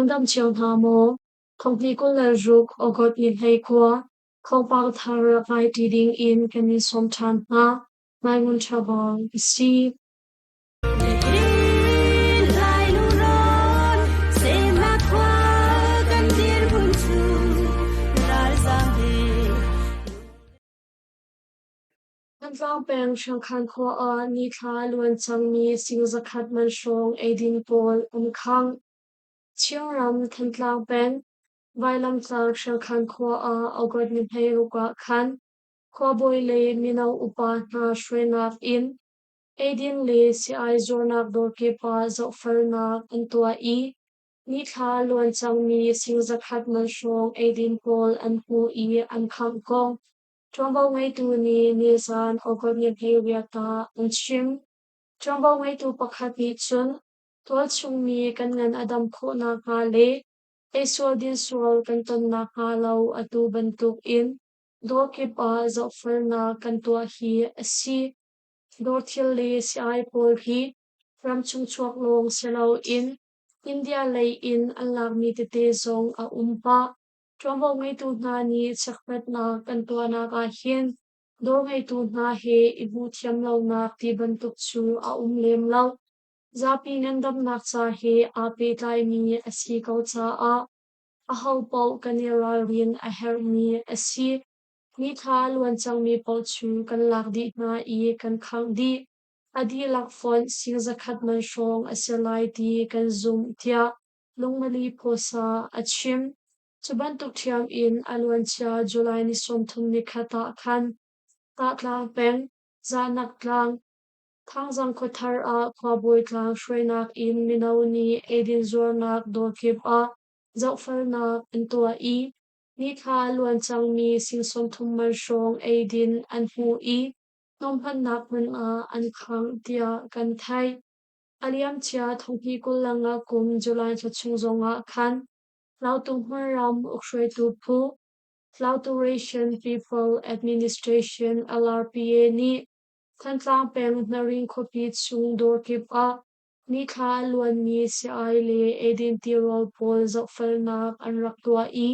Nan dam cio hna maw? Thonghnih 26 August ni 29 thawngpang thar rak ngai ṭi ding in kan in sawm ṭhan hna. Nai Ngun Ṭha Bawng a si. Thantlang peng Hriangkhan khua ah nithla a luan cangmi sing zakhat man hrawng eidin pawl an khangh. Chinram Thantlang peng Vailamtlang Hriangkhan khua ah August ni 16 ah khan khuabawi le mino upa hna hruainak in eidin le sii-ai zuarnak dawr kip ah zohfelnak an tuah i nithla a luan cangmi sing zakhat man hrawng eidin pawl an hmuh i an khangh kong ṭuanvo ngeitu nih nizaan August ni 18 ah an chim. Ṭuanvo ngeitu pakhat nih cun tualchung mi kan ngan a dam khawh nakhnga le eisual dinsual kan ton nakhnga lo atu bantuk in dawr kip ah zohfelnak kan tuah hi a si. Dawr thil le sii-ai pawl hi ramchung chuak lawng si loin India lei in an lakmi tete zong a um pah. Ṭuanvo ngeitu hna nih chekhlatnak kan tuahnak ahhin dawr ngeitu hna he i hmuhthiam lonak ti bantuk cu a um lem lo. Zapi ngandamnak ca he aa pehtlaimi a si ko caah ahopaoh kan i ralrin a herhmi a si. Nithla a luan cangmi paoh cu kan lak dih hna i kan khangh dih. A dihlak fonh sing zakhat man hrawng a si lai ti kan zumh, tiah Lungmali Phuasa a chim. Cu bantuk ṭhiam in a luancia July ni 30 nikhat ah khan Tahtlang peng, Zahnak tlang, Thangzang khuathar ah khuabawi tlang hruainak in mino nih eidin zuarnak dawr kip ah zohfelnak an tuah i nithla a luan cangmi sing 30 man hrawng eidin an hmuh i hnawmhmannak hmun ah an khangh tiah kan theih. A liamcia thonghnih 25 kum July thla chung zongah khan Lautu hmunram ukhruaitu phu Lautu Ration People Administration LRPA nih Thantlang peng Hnaring khuapi chung dawr kip ah nithla a luanmi sii-ai le eidin tirawl pawl zohfelnak an rak tuah i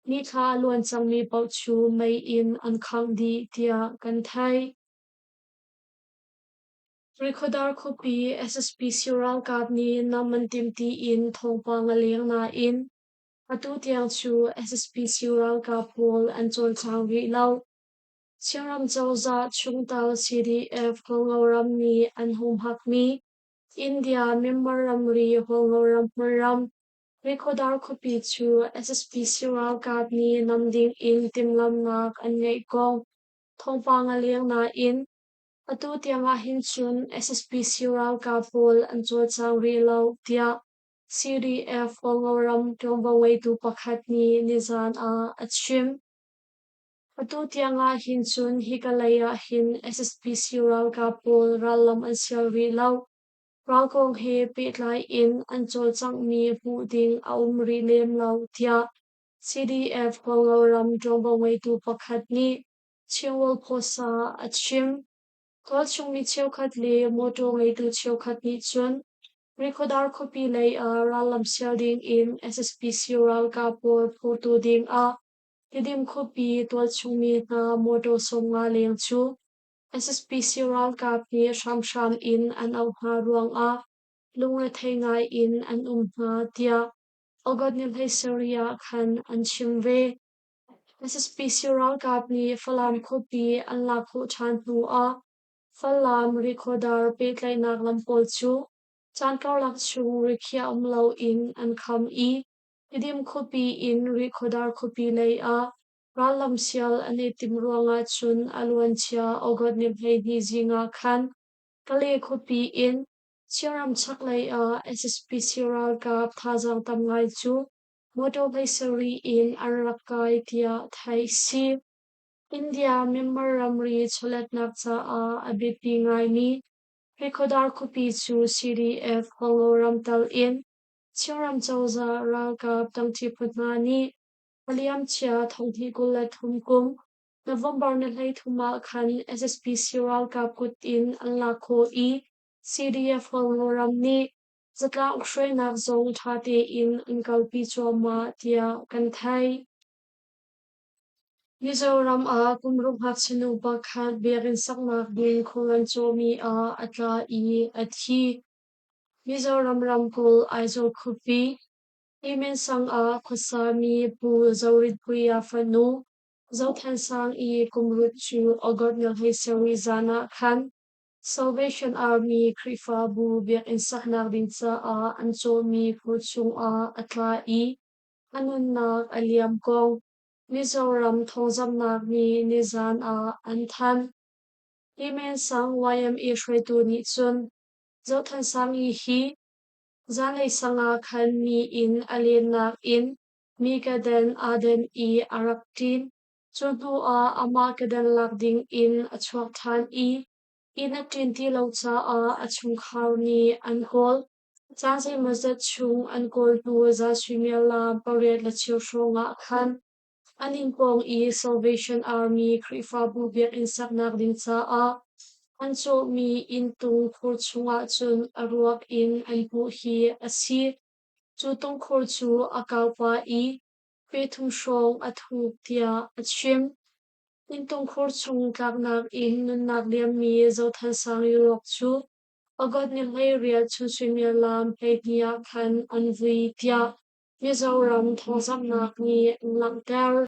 nithla a luan cangmi paoh cu mei in an khangh dih tiah kan theih. Rikhodar khuapi SSPC ralkap nih nam an timh tiin thawngpang a leng nain atu tiang cu SSPC ralkap pawl an cawlcang rih lo. Chinram cozah chungtel CDF Kawlram nih an humhakmi India Myanmar ramri Kawlram hmunram Rikhodar khuapi cu SSPC ralkap nih nam ding in timhlamhnak an ngeih kong thawngpang a leng nain Atu tiang ahhin cun SSPC ralkap pawl an cawlcang rih lo, tiah CDF Kawlram ṭuanvo ngeitu pakhat nih nizaan ah a chim. Atu tiang ahhin cun hika lei ahhin SSPC ralkap pawl rallam an sial rih lo. Ral kong he pehtlai in an cawlcanghmi hmuh ding a um rih lem lo, tiah CDF Kawlram ṭuanvo ngeitu pakhat nih Chinworld Post ah a chim. Tualchung mi cheukhat le mawṭaw ngeitu cheukhat nih cun Rikhodar khuapi lei ah rallam sial ding in SSPC ralkap pawl phurtu ding ah Tidim khuapi tualchung mi hna mawṭaw 50 leng cu SSPC ralkap nih hramhram in an auh hna ruangah lungrethei ngai in an um hna tiah August ni 17 ah khan an chim ve. SSPC ralkap nih Falam khuapi an lak khawh ṭhan hnu ah Falam Rikhodar pehtlaihnak lam pawl cu caan karlak chung rikhiah um loin an kham i Tidim khuapi in Rikhodar khuapi lei ah rallam sial an i timh ruangah cun a luancia August ni 12 zing ah khan Kale khuapi in Chinram chaklei ah SSPC ralkap thazaang tam ngai cu Motor 17 in an rak kai tiah theih si. India Myanmar ramri chawletnak caah a biapi ngaimi Rikhodar khuapi cu CDF Huango ramtal in Chinram cozah ralkap tangṭi phu hna nih a liamcia 2023 kum November ni 33 ah khan SSPC ralkap kut in an lak khawh i CDF Huango ram nih. Zatlang hruainak zong ṭha tein an kalpi cuahmah tiah kan theih. Mizoram ah kumruk ngakchia nu pakhat biakinn saknak ding khur an cawhmi ah a tla i a thi. Mizoram ramkulh Aizawl khuapi Hlimen sang ah khuasami Pu Zoritpuia fanu Zothansang i kumruk cu August ni 17 zan ah khan Salvation Army Khrihfabu biakinn saknak ding caah an cawhmi khur chungah a tla i a nunnak a liam kong Mizoram thawngzamhnak nih nizan ah an thanh. Hlimen sang YMA hruaitu nih cun Zothansangi hi zanlei sang ah khan mi inn a lennak in mi kedan aa den i a rak ṭin. Cu hnu ah amah kedan lak ding in a chuak ṭhan i inn a ṭin ti lo caah a chungkhar nih an kawl. Caan zeimawzat chung an kawl hnu zan suimilam 8:15 hrawng ah khan an inn pawng i Salvation Army Khrihfabu biakinn saknak ding caah an cawhmi inntung khur chungah cun a ruak in an hmuh hi a si. Cu tungkhur cu a kau pah i pe thum hrawng a thuk tiah a chim. Inntung khur chung tlaknak in nunnak liammi Zothansang ruak cu August ni 18 chun suimilam 12 ah khan an vui tiah Mizoram thawngzamhnak nih an langhter.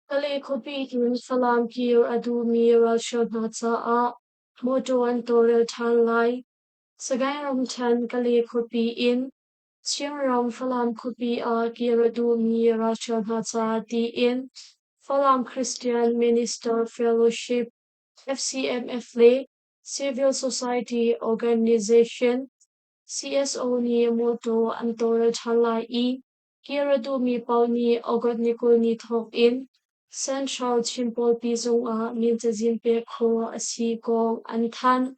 Kale khuapi in Falam kir a duhmi ralhrial hna caah mawṭaw an tawlrel ṭhan lai. Sagaing ramṭhen Kale khuapi in Chinram Falam khuapi ah kir a duhmi ralhrial hna caah tiin Falam Christian Minister Fellowship FCMF le Civil Society Organization CSO nih mawṭaw an tawlrel ṭhan lai i kir a duhmi paoh nih August ni 20 ni thawk in Central Chin Pawlpi zung ah min cazin pek khawh a si kong an thanh.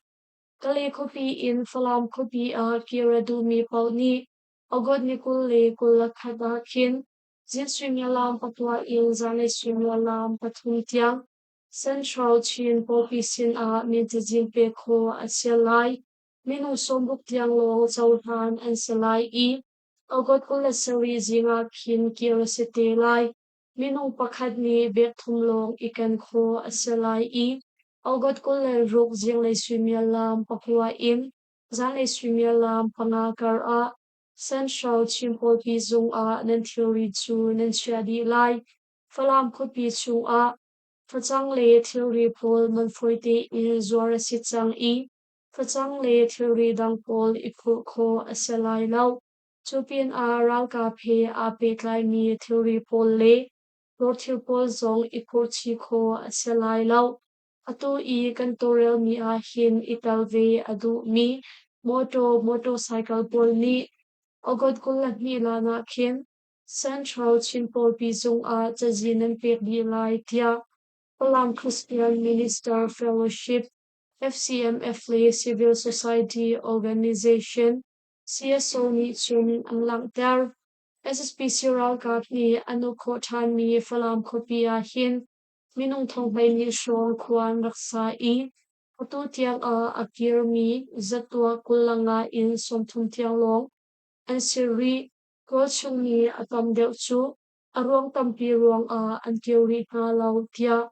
Kale khuapi in Falam khuapi ah kir a duhmi paoh nih August ni 21 ah khin zing suimilam 9 in zanlei suimilam 3 tiang Central Chin Pawlpi sin ah min cazin pek khawh a si lai. Minung 60 tiang lawng cohlan an si lai i August 27 zing ah khin kir a si te lai. Minung pakhat nih bek thum lawng i ken khawh a si lai i August 26 zinglei suimilam 9 in zanlei suimilam 5 kar ah Central Chin Pawlpi zung ah nan thilri cu nan chiah dih lai. Falam khuapi chungah facang le thilri pawl man fawi tein zuar a si cang i facang le thilri dang pawl i phurh khawh a si lai lo. Cu pinah ralkap he aa pehtlaimi thilri pawl le dawrthil pawl zong i phurhchih khawh a si lai lo. Atu i kan tawlrelmi ahhin i tel ve a duhmi mawṭaw motorcycle pawl nih August 22 lan ah khin Central Chin Pawlpi zung ah cazin nan pek dih lai tiah Falam Christian Minister Fellowship FCMF le Civil Society Organization CSO nih cun an langhter. SSPC ralkap nih an uk khawh ṭhanmi Falam khuapi ahhin minung thong 12 hrawng khua an rak sa i atu tiang ah a kirmi zatuah 25 in 30 tiang lawng an si rih. Tualchung mi a tam deuh cu a ruang tampi ruangah an kir rih hna lo tiah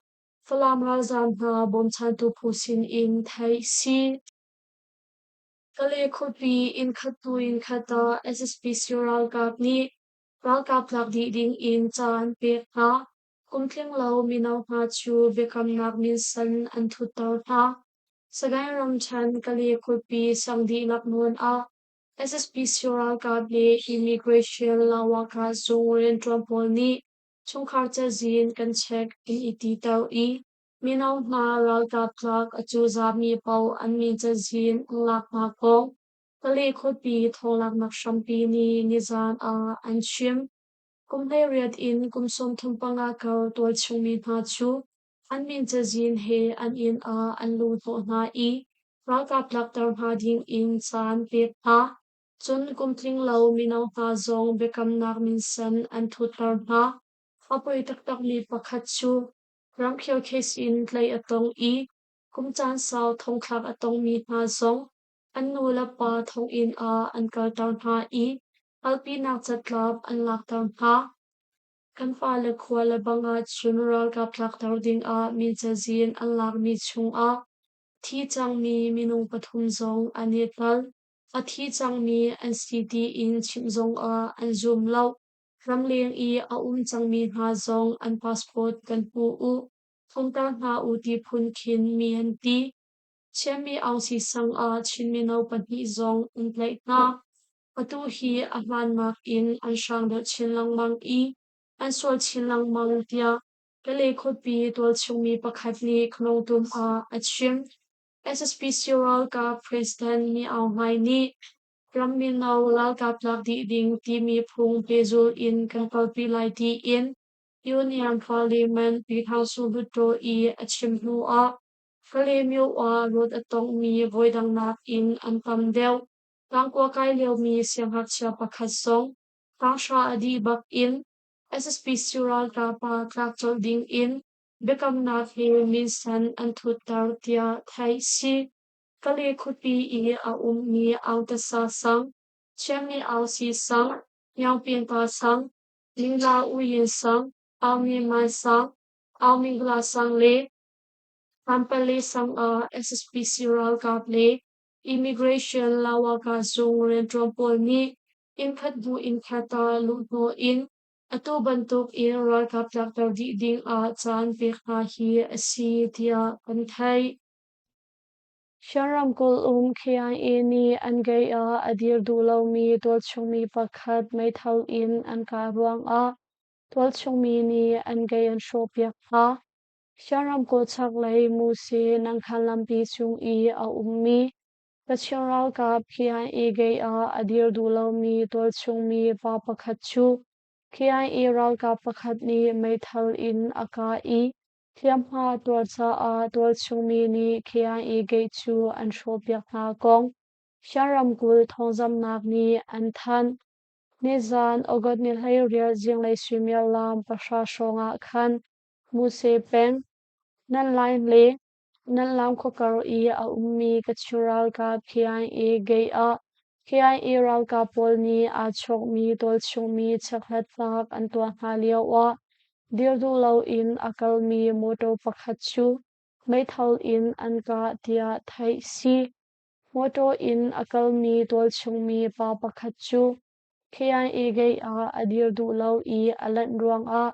Falam ralzaam hna bawmchantu phu sin in theih si. Kale khuapi inn khat hnu inn khat ah SSPC ralkap nih ralkap tlak dih ding in ca an pek hna. Kum tling lo mino hna cu biakamnak minsen an thutter hna. Sagaing ramṭhen Kale khuapi sang dihlak nawn ah SSPC ralkap le Immigration Lawaka zung rianṭuan pawl nih chungkhar cazin kan check an i titer i mino hna ralkap tlak a cuzaami paoh an min cazin an lak hna kong Pale khuapi thawnglaknak hrampi nih nizaan ah an chim. Kum 18 in kum 35 kar tualchungmi hna cu an min cazin he an inn ah an luhhnawh hna i ralkap tlakter hna ding in ca an pek hna. Cun kum tling lo mino hna zong biakamnak minsen an thutter hna. A poi taktakmi pakhat cu ramkhel case in tlaih a tong i kum caan sau thongthlak a tongmi hna zong an nulepa thonginn ah an kalter hna i kalpinak catlap an lakter hna. Kan fale khua le bang ahcun ralkap tlakter dingah min cazin an lakmi chungah thi cangmi minung pathum zong an i tel. A thi cangmi an si tiin chimh zongah an zum lo. Ramleng i a um cangmi hna zong an passport kan hmu u, tlungter hna u ti phun khin mi an ti. Chianmi Aungsi sang ah Chin mino pahnih zong an tlaih hna. Atu hi a hlannak in an hrang deuh chin lengmang i an sual chin lengmang tiah Kalay khuapi tualchungmi pakhat nih Khnongtum ah a chim. SSPC ralkap President Mi Aung Hlaing nih ram mino ralkap tlak dih ding timi phung pehzulh in kan kalpi lai tiin Union Parliament Pyithangsu Hluttaw i a chim hnu ah Kalaymyo ah rawt a tongmi voidang nakin an tam deuh. Tangkua kai liomi siangngakchia pakhat zong tanghra a dih bak in SSPC ralkap ah tlak colh ding in biakamnak he minsen an thutter tiah theih si. Kalay khuapi i a ummi Aungtasa sang, Chianmi Ausi sang, Nyaungpinta sang, Mingla Uyin sang, Aungmi Man sang, Aungmingla sang le Kanpale sang ah SSPC ralkap le Immigration Lawaka zung rianṭuan pawl nih innkhat hnu innkhat ah luhhnawh in atu bantuk in ralkap tlakter dih ding ah caan pek hna hi a si tiah kan theih. Shan ramkulh um KIA nih an gate ah a dir duh lomi tualchungmi pakhat meithal in an kah ruangah tualchungmi nih an gate an hrawhpiak hna. Shan ramkulh chaklei Muse Nangkhan lampi cung i a ummi Kachin ralkap KIA gate ah a dir duh lomi tualchungmi pa pakhat cu KIA ralkap pakhat nih meithal in a kah i hliamhma a tuar caah tualchungmi nih KIA gate cu an hrawhpiak hna kong Shan ramkulh thawngzamhnak nih an thanh. Nizaan August ni 18 zinglei suimilam 10 hrawng ah khan Muse peng, Nanlain le Nanlam khuakar i a ummi Kachin ralkap KIA gate ah KIA ralkap pawl nih aa chawkmi tualchungmi chekhlatnak an tuah hna lioah dir duh loin a kalmi mawṭaw pakhat cu meithal in an kah tiah theih si. Mawṭaw in a kalmi tualchungmi pa pakhat cu KIA gate ah a dir duh lo i a lanh ruangah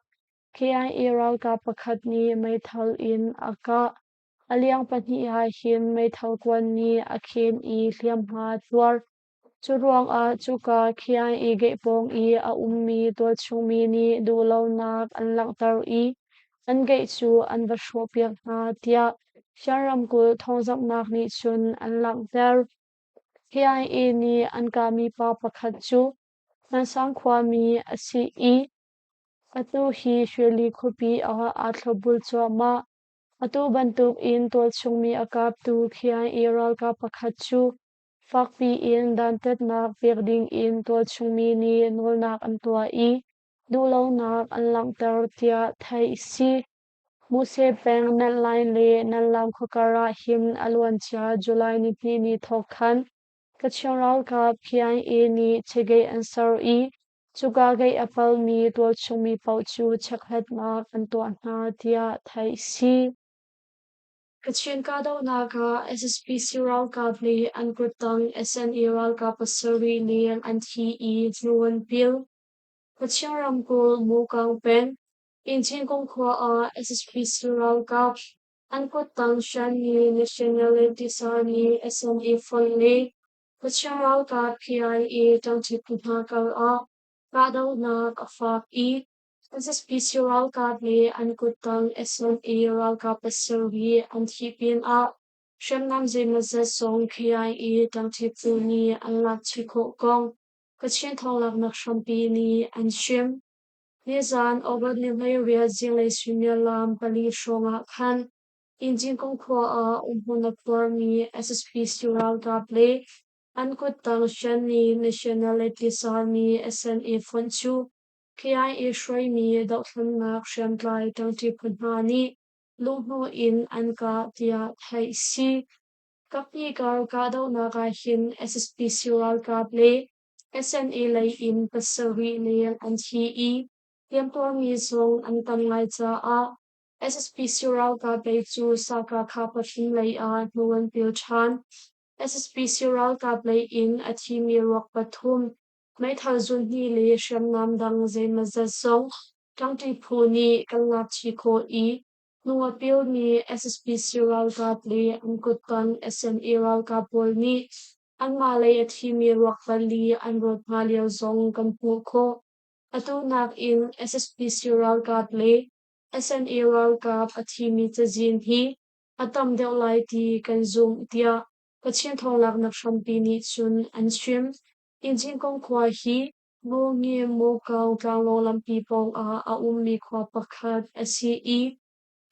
KIA ralkap pakhat nih meithal in a kah. A liang pahnih ah hin meithal kuan nih a khen i hliamhma a tuar. Cu ruangah cuka KIA gate pawng i a ummi tualchungmi nih duhlonak an langhter i an gate cu an va hrawhpiak hna tiah Shan ramkulh thawngzamhnak nih cun an langhter. KIA nih an kahmi pa pakhat cu Hmansang khuami a si i atu hi Shweli khuapi ah aa thlopbul cuahmah. Atu bantuk in tualchungmi a kaptu KIA ralkap pakhat cu fakpi in dantatnak pek ding in tualchungmi nih nawlnak an tuah i duhlonak an langhter tiah theih a si. Muse peng Nanlain le Nanlam khuakar ah hin a luancia July nihnih ni thawk khan Kachin ralkap KIA nih chegei an ser i cuka gei a palmi tualchungmi paoh cu chekhlatnak an tuah hna tiah theih a si. Kachin kahdohnak ah SSPC ralkap le an kuttang SNA ralkap pasarih leng an thi i hnu an pil. Kachin ramkulh Mukang peng Inchingkung khua ah SSPC ralkap an kuttang Shanni Nationalities Army SNA fonh le Kachin ralkap KIA ṭangṭi phu hna kar ah kahdohnak a fak i SSPC ralkap le an kuttang SNA ralkap pasarih an thih pinah hriamnam zeimawzat zong KIA ṭangṭi phu nih an lak chih khawh kong Kachin thawnglaknak hrampi nih an chim. Nizaan August ni 18 zinglei suimilam 4 hrawng ah khan Injingkung khua ah umhmun a khuarmi SSPC ralkap le an kuttang Shanni Nationalities Army SNA fonh cu KIA hruaimi dohthlennak hriamtlai ṭangṭi phu hna nih luhhnawh in an kah tiah theih a si. Kaphnih kar kahdohnak ah hin SSPC ralkap le SNA lei in pasarih leng an thi i hliamtuarmi zong an tam ngai caah SSPC ralkap lei cu Sakakha pathum lei ah hnu an pil ṭhan. SSPC ralkap lei in a thimi ruak pathum, meithal zunhnih le hriamnam dang zeimawzat zong ṭangṭi phu nih kan lak chih khawh i hnu a pilmi SSPC ralkap le an kuttang SNA ralkap pawl nih anmah lei a thimi ruak pali an rawt hna lio zong kan hmuh khawh. Atu nakin SSPC ralkap le SNA ralkap a thimi cazin hi a tam deuh lai ti kan zumh tiah Kachin thawnglaknak hrampi nih cun an chim. Injingkong khua hi Mawngin Mawkau tlanglawng lampi pawngah a ummi khua pakhat a si i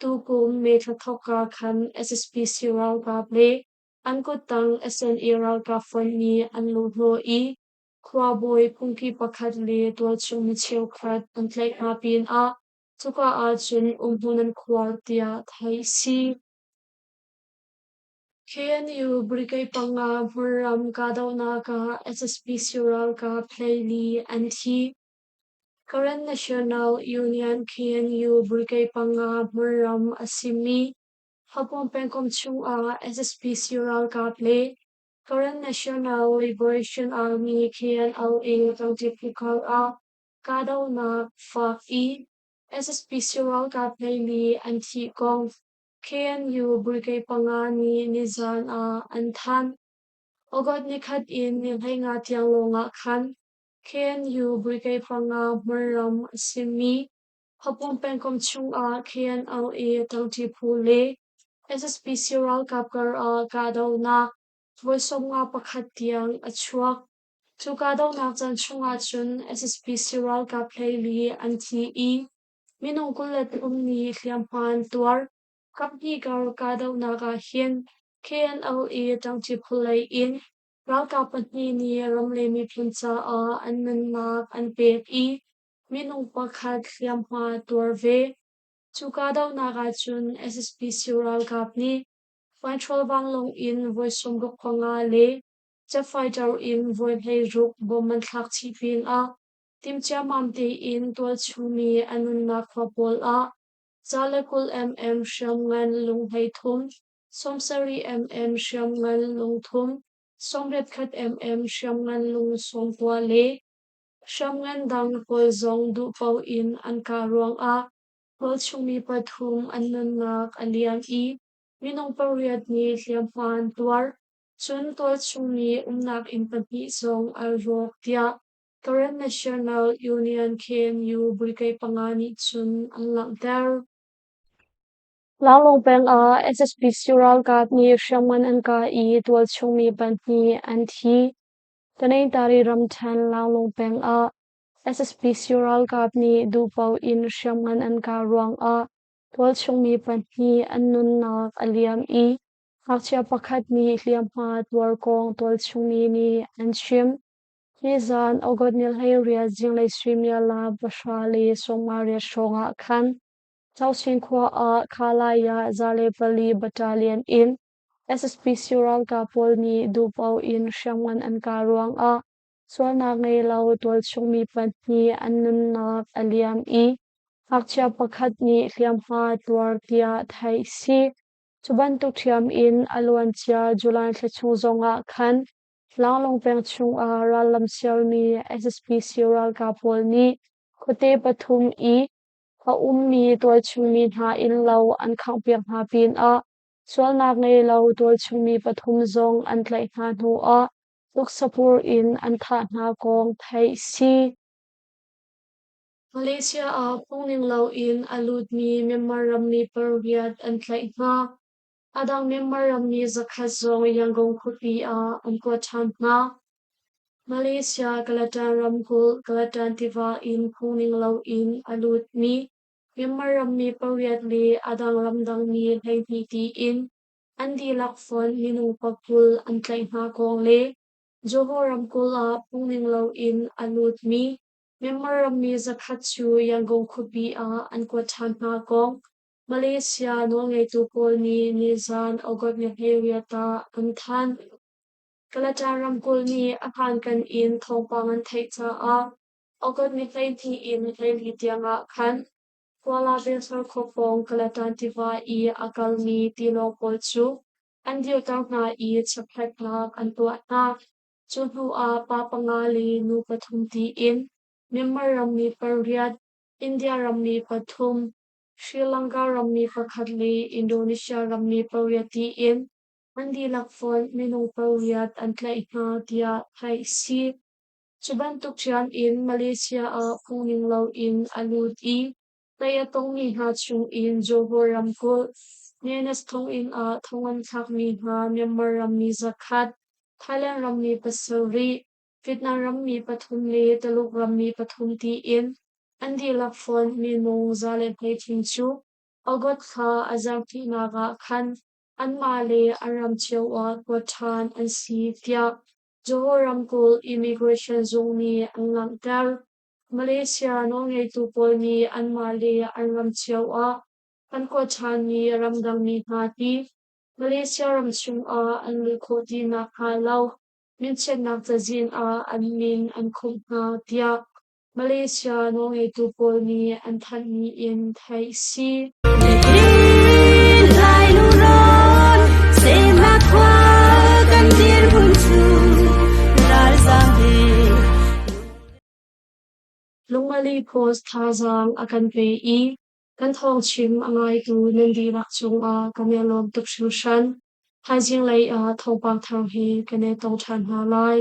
tukum May thla thawkka khan SSPC ralkap le an kuttang SNA ralkap fonh nih an luhhnawh i khuabawi phungki pakhat le tualchung mi cheukhat an tlaih hna pinah cuka ahcun umhmun an khuar tiah theih a si. KNU Brigade panga hmunram kahdohnak ah SSPC ralkap 14 an thi. Karen National Union KNU Brigade panga hmunram a simi Hapon pengkomh chungah SSPC ralkap le Karen National Liberation Army KNLA ṭangṭi phu ah kahdohnak fak i SSPC ralkap 14 an thih kong KNU Brigade panga nih nizaan ah an thanh. August nikhat in ni 15 tiang lawngah khan KNU Brigade panga hmunram a simi Hapon pengkomh chungah KNLA ṭangṭi phu le SSPC ralkap kar ah kahdohnak voi 51 tiang a chuak. Cu kahdohnak caan chungah cun SSPC ralkap 14 an thi i minung 23 nih hliamhma an tuar. Kaphnih kar kahdohnak ah hin KNLA ṭangṭi phu lei in ralkap pahnih nih ram le miphun caah an nunnak an pek i minung pakhat hliamhma a tuar ve. Cu kahdohnak ahcun SSPC ralkap nih patrol vanlawng in voi 65 le jet fighter in voi 16 bom an thlak chih pinah timhciammam tein tualchungmi a nunnak khua pawl ah 120 mm hriamngan lung 33, 70 mm hriamngan lung thum, 81 mm hriamngan lung 90 le hriamngan dang pawl zong duhpaoh in an kah ruangah tualchungmi pathum an nunnak a liam i minung pariat nih hliamhma an tuar. Cun tualchungmi umnak inn pahnih zong an rawk tiah Karen National Union KNU Brigade panga nih cun an langhter. Lailawng peng ah SSPC ralkap nih hriamngan an kah i tualchungmi pahnih an thi. Tanintari ramṭhen Lailawng peng ah SSPC ralkap nih duhpaoh in hriamngan an kah ruangah tualchungmi pahnih an nunnak a liam i ngakchia pakhat nih hliamhma tuar kong tualchungmi nih an chim. Nizaan August ni 18 zinglei suimilam 10:58 hrawng ah khan Cauchin khua ah Khalaya 104 Battalion in SSPC ralkap pawl nih duhpaoh in hriamngan an kah ruangah sualnak ngei lo tualchungmi pahnih an nunnak a liam i ngakchia pakhat nih hliamhma tuar tiah theih a si. Cu bantuk ṭhiam in a luancia July thla chung zongah khan Tlanglawng peng chungah rallam sialmi SSPC ralkap pawl nih khuate pathum i a ummi tualchungmi hna innlo an khanghpiak hna pinah sualnak ngei lo tualchungmi pathum zong an tlaih hna hnuah tuksapur in an thah hna kong theih si. Malaysia ah phungning loin a lutmi Myanmar rammi pariat an tlaih hna. A dang Myanmar rammi zakhat zong Yangon khuapi ah an kuat ṭhan hna. Malaysia Kelantan ramkulh Kelantan tiva in phungning loin a lutmi Myanmar rammi pariat le a dang ramdangmi 12 tiin an dihlak fonh minung 20 an tlaih hna kong le Johor ramkulh ah phungning loin a lutmi Myanmar rammi zakhat cu Yangon khuapi ah an kuat ṭhan hna kong. Malaysia nawlngeitu pawl nih nizan August ni 18 ah an thanh. Kalatan ramkulh nih a hlankan in thawngpang an theih caah August ni 12 in 14 tiang ah khan Kuala Besar khua pawng Kalatan tiva i a kalmi tilawng pawl cu an dirter hna i chekhlatnak an tuah hna. Cu hnu ah pa panga le nu pathum tiin Myanmar rammi pariat, India rammi pathum, Sri Lanka rammi pakhat le Indonesia rammi pariat tiin an dihlak fonh minung pariat an tlaih hna tiah theih a si. Cu bantuk ṭhiam in Malaysia ah phungning loin a lut i tei a tongmi hna chungin Johor ramkulh Nanas thonginn ah thong an thlakmi hna Myanmar rammi zakhat, Thailand rammi pasarih, Vietnam rammi pathum le Taluk rammi pathum tiin an dihlak fonh minung 113 cu August thla a zarhhnihnak ah khan anmah le an ram cio ah kuat ṭhan an si tiah Johor ramkulh Immigration zung nih an langhter. Malaysia nawlngeitu pawl nih anmah le an ram cio ah an kuat ṭhanmi ramdangmi hna hi Malaysia ram chungah an luh khawh ti nakhnga lo minchiatnak cazin ah an min an khumh hna tiah Malaysia nawlngeitu pawl nih an thanhmi in theih a si. Lungmali Post thazaang a kan pe i kan thawngchim a ngaitu nan dihlak cungah kan i lawm tuk hringhran. Thaizing lei ah thawngpang thar he kan i tong ṭhan hna lai.